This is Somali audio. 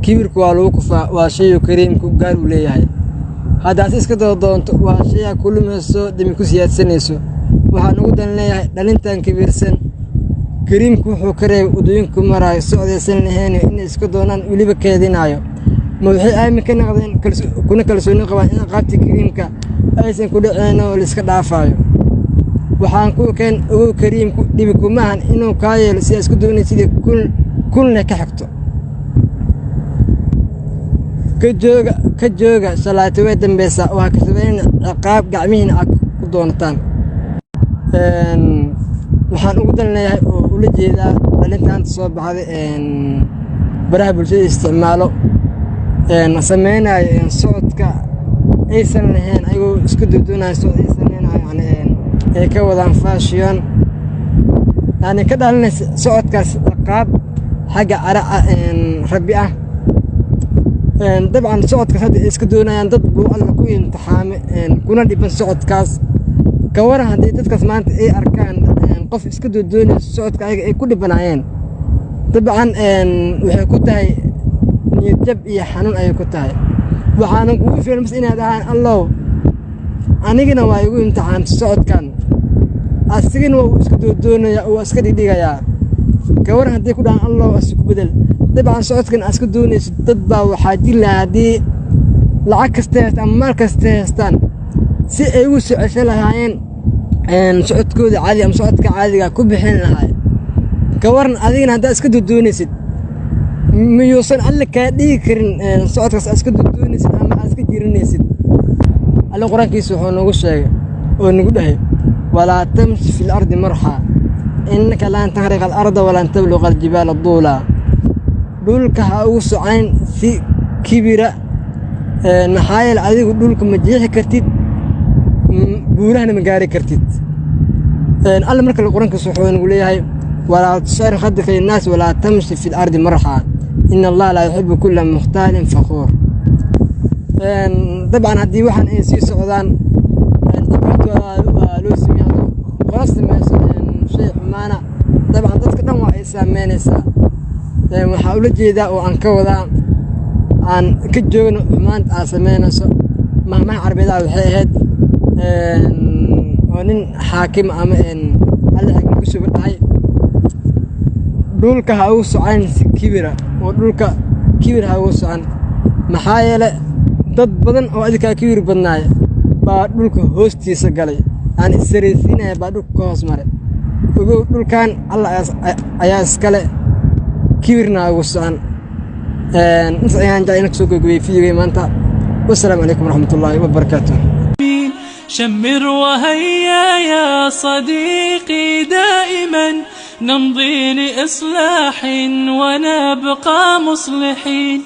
Kibirku waa lagu kufaa, waa shayu kariimku gaar uu leeyahay. Haddaad iska doonto, waa shay aad ku lumayso, demi ku siyaadsanayso. Waxaan ugu dan leeyahay dhalintan kibirsan, kariimku wuxuu ka reebay waddooyinku maraayo socdaysan lahayn inay iska doonaan, weliba keedinaayo. Ma waxay aamin ka noqdeen kuna kalsooni qabaan in qaabta kariimka aysan ku dhaceen oo la iska dhaafaayo? Waxaan ku keen ogow, kariimku dhibi kumaahan inuu kaa yeelo sidaa isku doonay sidii kunle ka xigto. Ka jooga, ka jooga, shalaati way dambeysaa oo ha kasbanina ciqaab gacmihiina aad ku doonataan. Waxaan ugu dan leeyahay oo ula jeedaa dhalinta hanta soo baxday, baraha bulshada isticmaalo, sameynayo socodka aysan lahayn, ayagoo iska doodoonaya socod aysan lahayn, yani ay ka wadaan fashion, yani ka dhalinaysa socodkaas ciqaab xagga cara rabbi ah. Dabcan socodkaas hadda ay iska doonayaan, dad buu Alla ku imtixaamay kuna dhiban socodkaas. Ka waran haddii dadkaas maanta ay arkaan qof iska doodoonaya socodka ayaga ay ku dhibanaayeen? Dabcan waxay ku tahay niyad jab iyo xanuun ayay ku tahay. Waxaanan kugu filan bas inaad ahaan, "Allow, anigana waa igu imtixaantay socodkan, asigana waa uu iska doodoonaya, waa iska dhigdhigayaa." Ka waran haddii ku dhahaan, "Allow, asi ku bedel"? Dabcan socodkan aad iska doonayso, dad baa waxaa jiri lahaa haddii lacag kasta haystaan ama maal kasta haystaan, si ay ugu soo cesho lahaayeen socodkooda caadiga ama socodka caadiga ku bixin lahaay. Ka waran adigana haddaad iska doodoonaysid? Miyuusan Alle kaa dhigi karin socodkaas aad iska doodoonaysid ama aad iska jirinaysid? Alle Qur-aankiisa wuxuu nagu sheegay oo nagu dhahay: "ولا تمش في الأرض مرحا إنك لن تخرق الأرض ولن تبلغ الجبال طولا." Dhulka ha ugu socayn si kibira, maxaa yeele adigu dhulka ma jeexi kartid, buurahana ma gaari kartid. Alle marka Qur-aankiisa wuxuu nagu leeyahay: "ولا تصعر خدك للناس ولا تمش في الأرض مرحا إن الله لا يحب كل مختال فخور." Dabcan haddii waxaan ay sii socdaan, ciqaabta waa loo sameeyey. Hadduu qola sameyso shay xumaana, dabcan dadka dhan waa ay saameynaysaa. Waxaa ula jeedaa oo aan ka wadaa, aan ka joogno xumaanta aad sameynayso. Mahmaha Carbeedaha waxay ahayd oo nin xaakim ama Alle xikma ku sugan dhahay: "Dhulka ha ugu socan si kibira, oo dhulka kibir ha ugu socan, maxaa yeele dad badan oo adikaa kibir badnaay baa dhulka hoostiisa galay, aan isaraysiinaya baa dhulka ka hoos maray." Ogow, dhulkan Alla ayaa iskale, kibirna ha ugu socan. Intaas ayaan jeclay inaan kusoo gabagabeyey videogay maanta. Wasalaamu calaykum waraxmatullaahi wabarakaatuh. شمر وهيا يا صديقي، دائما نمضي لإصلاح ونبقى مصلحين.